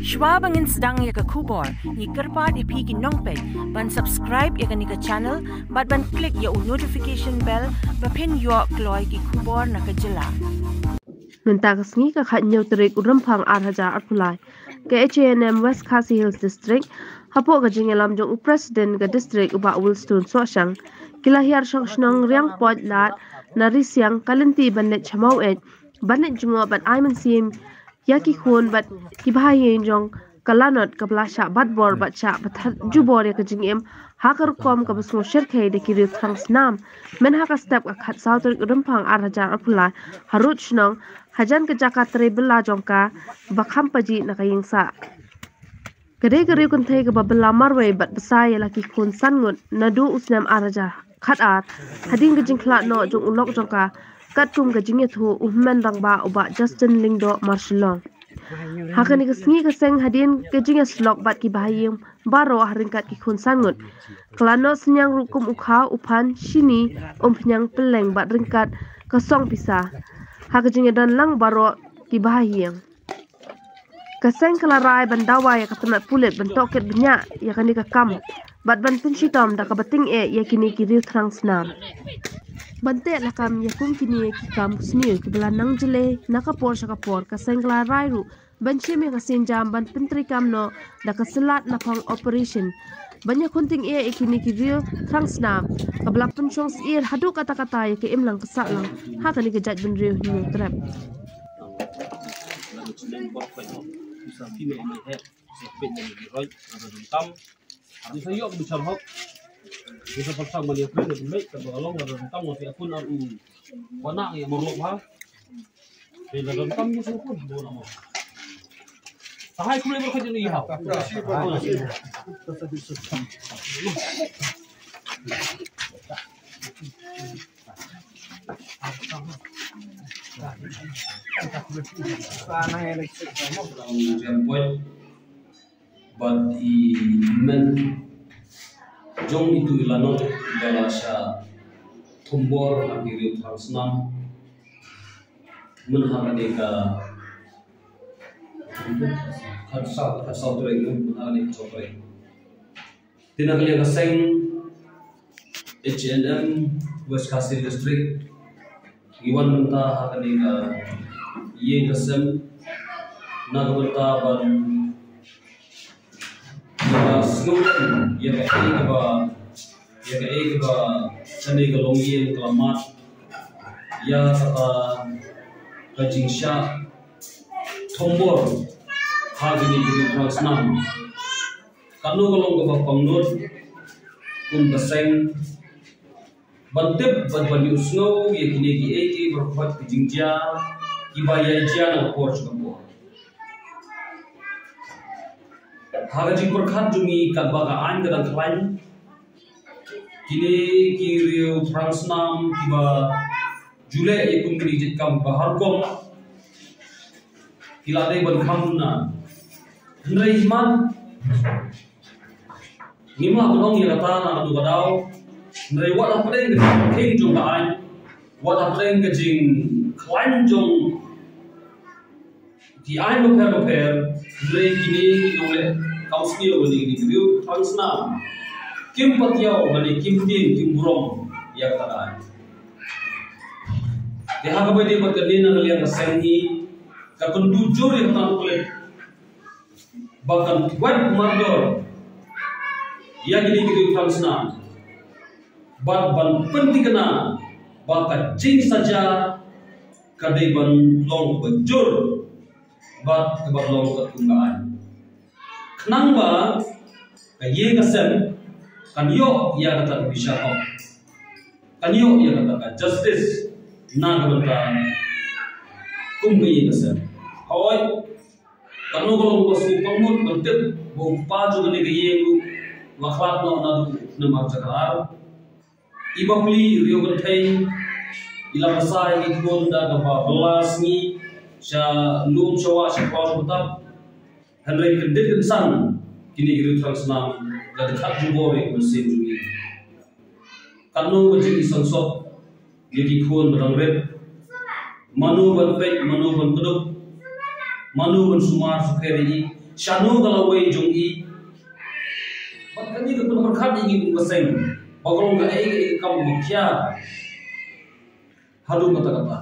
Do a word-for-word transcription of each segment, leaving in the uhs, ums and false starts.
Shwa ba ngin sdang ïa ka khubor, ngi kyrpad ïa phi ki nongpeit ban subscribe ïa kane ka channel bad ban click ïa u notification bell ba phin ïoh kloi ki khubor na ka jylla. Mynta ka sngi ka khathynñiew tarik u Rymphang ar hajar arphew lai, ka H A N M West Khasi Hills District, hapoh ka jingïalam jong u President ka District u Bah Wilstone Sohshang, ki la hiar shong shnong riang poit lad na Risiang ka lynti ban leit sha Maweit, ban leit jngoh bad ai mynsiem ïa ki khun bad ki bahaïing jong ka lanot kaba la shah bat bor bad shah batai jubor ïa ka jingim ha ka rukom kaba sngewsyrkhei da ki riew thrang snam. Myn ha ka step ka khatsaw tarik u Rymphang ar hajar arphew lai, harud shnong, hajan ka jaka trei bylla jong ka ba kham pajih na ka ïingsah. Ka dei ka riew kynthei kaba bylla marwei bad bsa ïa la ki khun san ngut naduh u snem ar hajar khatar, hadien ka jingkhlad noh jong u lok jong ka, katkum ka jingïathuh u hynmen rangbah u Bah Justin Lyngdoh Marshillong. Ha kane ka sngi ka seng, hadien ka jingïasyllok bad ki bahaïing baroh ha ryngkat ki khun san ngut, ka la noh synñiang ruh kum u khaw, u phan, shini, umphniang, pylleng bad ryngkat ka song pisa ha ka jingïadon lang baroh ki bahaïing. Ka seng ka la rai ban dawa ïa ka tnat pulit ban tohkit bniah ïa kane ka kam bad ban pynshitom da kaba tyngeh ïa kine ki riew thrang snam. Ban teh lakam ïa kum kine ki kam sniew kiba la nang jyllei na ka por sha ka por, ka seng ka la rai ruh ban shim ïa ka sienjam ban pyntreikam noh da ka slat na phong operation ban ïakhun tyngeh ïa kine ki riew thrang snam kaba la pynshong syier haduh katta katta ïa ka imlang ka sahlang ha kane ka jaitbynriew Hynñiewtrep. Bad i men jong itu i lanot ba la shah thombor ha ki riew thrang snam. Myn ha kane ka khatsaw, khatsaw tarik, myn ha kane ka khatsaw tarik. Te na ka liang ka seng H A N M West Khasi District, ngi wan mynta ha kane ka ïing ka sem na ka bynta ban, ban sngewthuh ïa kaei kaba, ïa kaei kaba kane ka longïing ka la mad ïa kata ka jingshah thombor ha kine ki riew thrang snam. Kano ka long kaba pynlut kum ka seng ban tip bad ban ïohsngew ïa kine kiei kiei baroh ki jingjia kiba ïai jia na ka por sha ka por. Ha ka jingpyrkhat jong ngi katba ka aiñ ka dang khlaiñ, kine ki riew thrang snam kiba ju leh ïa kum kine ki jait kam ba har kum ki la dei ban kham duna. Hynrei imat ngim lah ban ong ïa kata na katu ka daw. Hynrei wat hapdeng ka jingkhing jong ka aiñ, wat hapdeng ka jingkhlaiñ jong ki aiñ bapher bapher, hynrei kine ki nongleh kam sniew lane kine ki riew thrang snam kim patiaw lane kim tieng kim burom ïa kata ka aiñ. Te ha kaba ïadei bad kane, na ka liang ka seng hi ka kyntu jur ïa ka tnat pulit ba kan thwet mardor ïa kine ki riew thrang snam bad ban pynthikna ba ka jingsaja ka dei ban long kaba jur bad kaba long katkum ka aiñ, khnang ba ka ïing ka sem kan ïoh ïa kata ka bishar hok, kan ïoh ïa kata ka justice na ka bynta kum ka ïing ka sem. Hooid, kano ka long kaba sngewpang mut ban tip ba u kpa jong kane ka ïing ruh u la khlad noh naduh u snem ar hajar khatar. I bapli, i riew kynthei, i la bsa ïa ki khun da kaba bylla sngi, sha lum sha wah, sha khlaw sha btap. Hynrei kyndit kynsan kine ki riew thrang snam la dkhot jubor ïa ka mynsiem jong ngi. Katno ka jingisangsot ïa ki khun ba dang rit, mano ban peit, mano ban kdup. Mano ban sumar sukher ïa i, shano ka lawei jong i. Bad kane ka pynpyrkhat ïa ngi kum ka seng ba ka long kaei kaei ka kam ba khia haduh katta katta.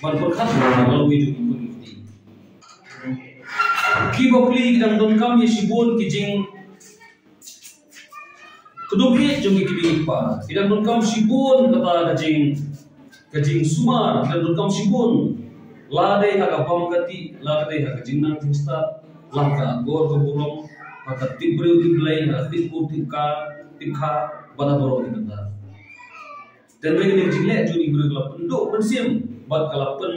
Ban pyrkhat ïa ka lawei jong i. Ki bapli ki dang donkam ïa shibun ki jing kdup ïa jong ki kmie ki kpa. Ki dang donkam shibun kata ka jing, ka jingsumar, ki dang donkam shibun. La dei ha ka bam ka tih, la dei ha ka jingnang jingstad, la ka bor ka burom, ha ka tip briew tip Blei, ha ka tip kur tip ka, tip kha, bad ha baroh ki bynta. Te hynrei kane ka jingleh jong i briew ka la pynduh mynsiem bad ka la pyn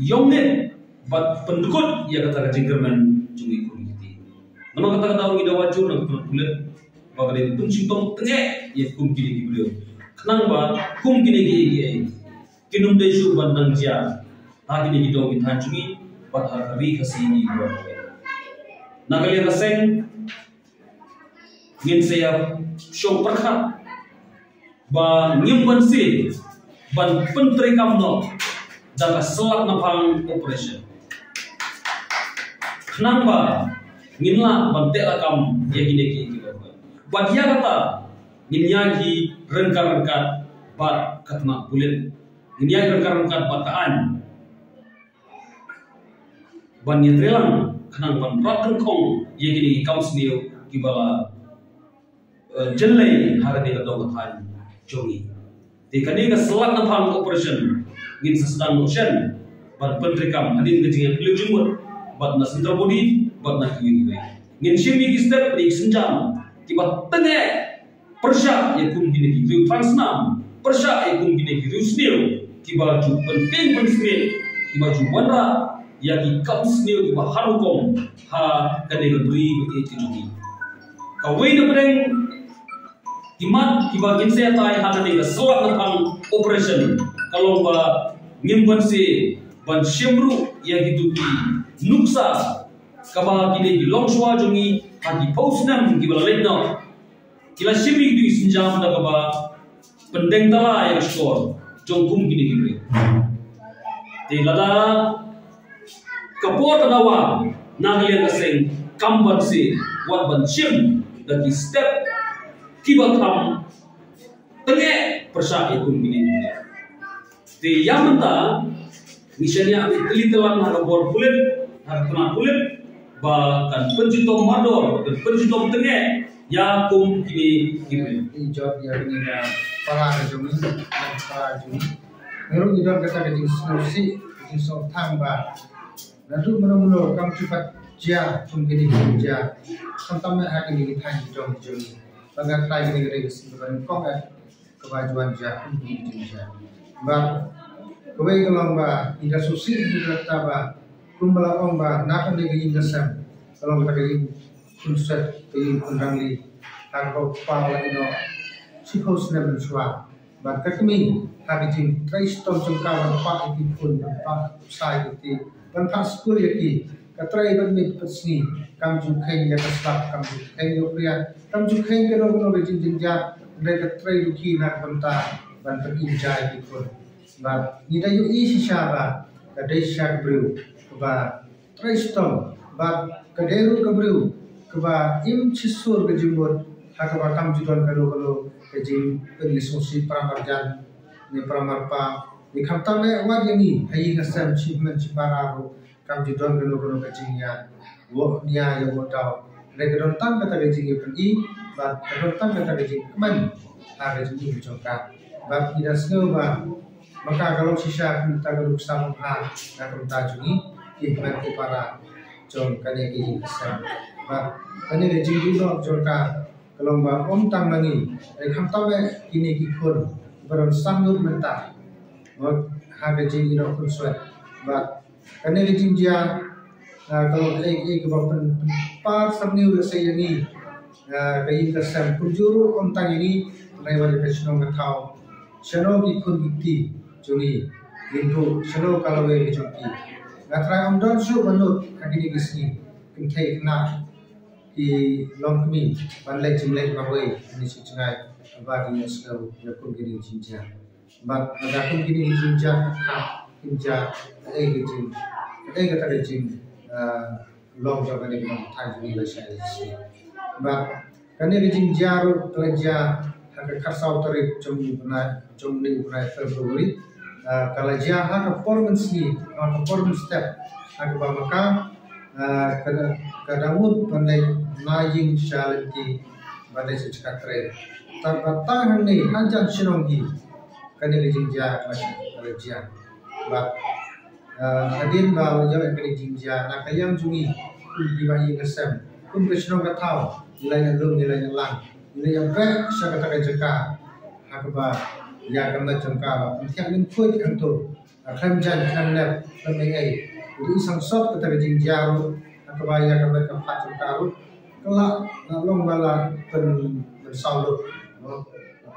ïong ne bad pyndkut ïa kata ka jingkyrmen jong i khun kiti. Namar kata ka daw ngi da wad jur na ka pulit ba ka dei pynshitom tngeh ïa kum kine ki briew. Khnang ba kum kine ki, ki, kin ym dei shuh ban nang jia ha kine ki dong ki thaiñ jong ngi bad ha ka ri Khasi ngi. Na ka liang ka seng ngin sa ïa shong pyrkhat ba ngim banse ban pyntreikam noh da ka slat naphang operation. Khnang ba ngin lah ban teh lakam ïa kine ki, ki bad ïa kata ngin ïaid hi ryngkat ryngkat bad ka tnat pulit, ngin ïaid ryngkat ryngkat bad ka aiñ ban ïatreilang khnang ban rat ryngkhong ïa kine ki kam sniew kiba la, eh, jyllei ha kane ka dong ka thaiñ jong ngi. Te kane ka slat naphang operation ngin sa sdang noh shen ban pyntreikam hadien ka jingïakynduh jingmut bad na central body bad na kiwei kiwei. Ngin shim ïa ki step, ïa ki sienjam kiba tngeh pyrshah ïa kum kine ki riew thrang snam, pyrshah ïa kum kine ki riew sniew kiba ju pyntieng pynsmit, kiba ju wanrah ïa ki kam sniew kiba har rukom ha kane ka bri ba ïeit ka jong ngi. Kawei na pdeng ki mat kiba ngin sa ïatai ha kane ka slat naphang operation ka long ba ngim banse ban shim ruh ïa kito ki nuksa kaba kine ki longshuwa jong ngi ha ki phew snem kiba la leit noh. Ki la shim ïa kito ki sienjam da kaba pyndeng tala ïa ka shkor jong kum kine ki briew. Te lada ka por ka dawa na ka liang ka seng kam banse, wat ban shim da ki step kiba kham tngeh pyrshah ïa kum kine ki briew. Te ïa mynta ngi shaniah ngi tylli tyllong ha ka bor pulit, ha ka tnat pulit ba kan pynshitom mardor, kan pynshitom tngeh ïa kum kine ki briew. Ngi jop ïa kane ka para ka jong ngi, ka para ka jong ngi. Ngi ruh ngi don kata ka jingsngewsih, ka jingsngewthuh ba naduh mynno mynno kam shu pat jia kum kine ki jia. Khamtam eh ha kine ki thaiñ ki jong ki jong ngi. Ba nga trai kane ka dei ka sien kaba nyngkong eh kaba ju wan jia kum kine ki jia. Bad kawei ka long ba ngi da sngewsih ïa kata ba kumba la ong ba na kane ka ïing ka sem ka long kata ka ïing khunswet, ka ïing khun rangli. Ha kaba u kpa u la ïehnoh shiphew snem mynshuwa. Bad ka kmie ha ka jingtrei shitom jong ka ban pah ïa ki khun, ban pah pisa ïa ki, ban pah skul ïa ki, ka trei bad miet bad sngi, kam ju kheiñ ïa ka slap, kam ju kheiñ ïa u phria, kam ju kheiñ kano kano ka jingjynjar, hynrei ka trei rukhi na ka bynta ban pynim ja ïa ki khun. Bad ngi da ïohi shisha ba ka dei shisha ka briew kaba trei shitom bad ka dei ruh ka briew kaba im shisur ka jingmut ha kaba kam ju don kano kano ka jingpynsngewsih para marjan ne para marpa ne khamtam eh wat ïa ngi ha ïing ha sem shi hynmen shi para ruh kam ju don kano kano ka jingïa woh nia ïa woh daw. Hynrei ka don tang kata ka jingïapyni bad ka don tang kata ka jingkmen ha ka jingim jong ka. Bad ngi da sngew ba ma ka ka long shisha kumta ka nuksa bymha na ka bynta jong ngi ki hynmen ki para jong kane ka ïing ka sem. Bad kane ka jingduh noh jong ka ka long ba ym tang ma ngi, hynrei khamtam eh kine ki khun ba don san ngut mynta ha ka jingïehnoh khunswet. Bad kane ka jingjia, ah, ka long kaei kaei kaba pyn, pynpar syrngiew lehse ïa ngi, ah, ka ïing ka sem kumjuh ruh ym tang ïa ngi, hynrei wat ïa ka shnong ka thaw. Shano ki khun ki kti jong ngi, ngin buh shano ka lawei ka jong ki. Nga trai ym don shuh ba nud ha kine ki sngi, kynthei khynnah ki longkmie ban leit jingleit marwei ha kine shi jngai ba ki ïohsngew ïa kum kine ki jingjia. Bad lada kum kine ki jingjia ka khap, ki jia kaei ka jing, Ei kata ka jing, ah, long jong kane ka nongthai jong ngi lashai lashisngi. Bad kane ka jingjia ruh ka la jia ha ka khatsaw tarik jong u bnai, jong une u bnai February. Ah, ka la jia ha ka por mynsngi, ha ka por mynstep, ha kaba ma ka, ah, ka da, ka da mut ban leit na ïing sha lynti ban leit sha jaka trei. Tang ba tang hangne hajan shnong hi kane ka jingjia ka la, ka la jia. Bad, ah, hadien ba la ïoh ïa kane ka jingjia, na ka liang jong ngi kum ki bahaïing sem, kum ka shnong ka thaw, ngi la ïalum, ngi la ïalang, ngi la ïabeh sha kata ka jaka ha kaba ïa ka met jong ka la pynthiah lyngkhuid hangto. Ah, khlem jaiñ, khlem lep, khlem ei ei. Te i sangsot kata ka jingjia ruh ha kaba ïa ka met ka phad jong ka ruh ka la, la long ba la pynmynsaw lut, no?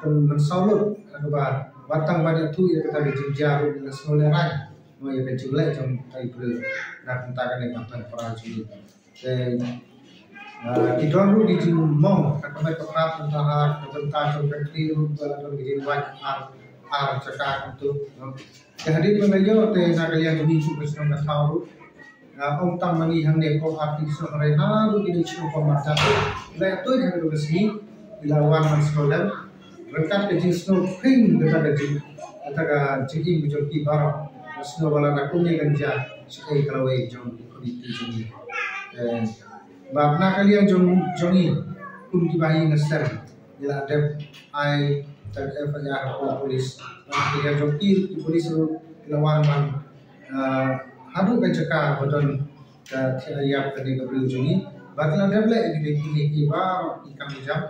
Pynmynsaw lut ha kaba wat tang ban ïathuh ïa kata ka jingjia ruh la sngewlehraiñ, no, ïa ka jingleh jong ka briew na ka bynta kane ka pynpra jong ngi. Te, ah, ki don ruh ki jingmong ha ka met ka phad, mynta ha ka bynta jong ka kli ruh ka la don ki jingwad ar, ar jaka kumto, no? Te hadien ba la ïoh te na ka liang jong ngi kum ka shnong ka thaw ruh, ah, ym tang ma ngi hangne, ko ar ki shnong, hynrei naduh kine ki shnong ko marjan la ïathuh ha kane ka sngi, ki la wan ban sngewlem ryngkat ka jingsngewkhwing kata ka jing, kata ka jingim ka jong ki baroh. Nga sngew ba lada kumne kan jia, shaei ka lawei jong ki community jong ngi. Eh, bad na ka liang jong, jong ngi kum ki bahaïing sem, ngi la dep ai tang F I R hapoh police. Na ka liang jong ki, ki police ruh ki la wan ban, ah, haduh ka jaka ba don ka thiah ïap kane ka briew jong ngi. Bad ki la dep leh ïa kine, kine ki baroh ki kam ki jam.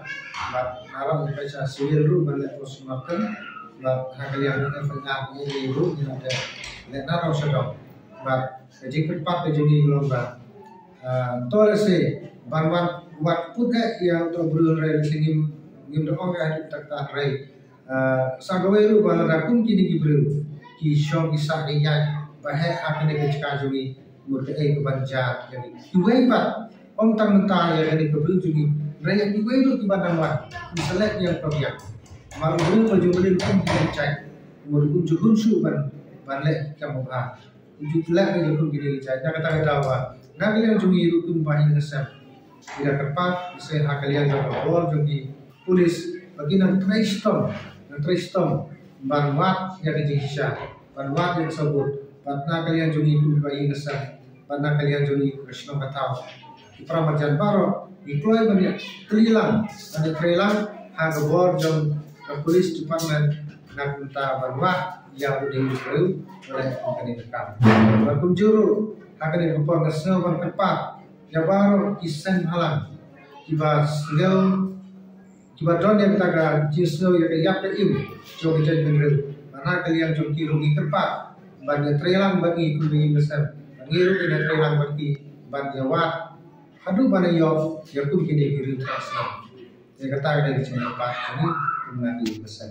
Bad naduh ïa ka sha civil ruh ban leh postmortem. Bad ha ka liang F I R ruh ngi la dep leh naduh sha dong. Bad ka jingkyrpad ka jong ngi ka long ba, ah, to lehse ban wad, wad put eh ïa uto u briew, hynrei lehse ngim, ngim da ong eh haduh katta katta, hynrei ah, sa kawei ruh ba lada kum kine ki briew ki shong ki sah ki ïaid ba heh ha kane ka jaka jong ngi, mut kaei kaban jia ïa ngi. Kiwei pat, ym tang mynta ïa kane ka briew jong ngi, hynrei ïa kiwei ruh kiban dang wan, ki sa leh ïa ka biang. Namar u briew ba ju mlien kum kine ki jait, mut um ju hun shuh ban, ban leh ki kam babha. Ju leh ka jingkhun kine ki jait. Na kata ka daw ba na ka liang jong ngi ruh kum bahaïing sem, ngi da kyrpad, lehse ha ka liang jong ka bor jong ki police ba kin nang trei shitom, nang trei shitom ban wad ïa ka jingshisha, ban wad ïa ka sabut. Bad na ka liang jong ngi kum bahaïing sem, bad na ka liang jong ngi ka shnong ka thaw, ki para marjan baroh ngi kloi ban ïa treilang, ban ïa treilang ha ka bor jong ka police department na ka bynta ban wad ïa u dei u briew ba leh kane ka kam. Bad kumjuh ruh ha kane ka por nga sngew ban kyrpad ïa baroh ki seng bhalang kiba sngew, kiba don ïa kata ka jingsngew ïa ka ïap ka im jong ka jaitbynriew. Bad na ka liang jong ki ruh ngi kyrpad ban ïa treilang bad ngi kum bahaïing sem, bad ngi ruh ngin ïa treilang bad ki ban ïa wad haduh ban ïoh ïa kum kine ki briew thrang snem. Ïa kata ka dei ka jingkyrpad jong ngi kum na ki bahaïing sem.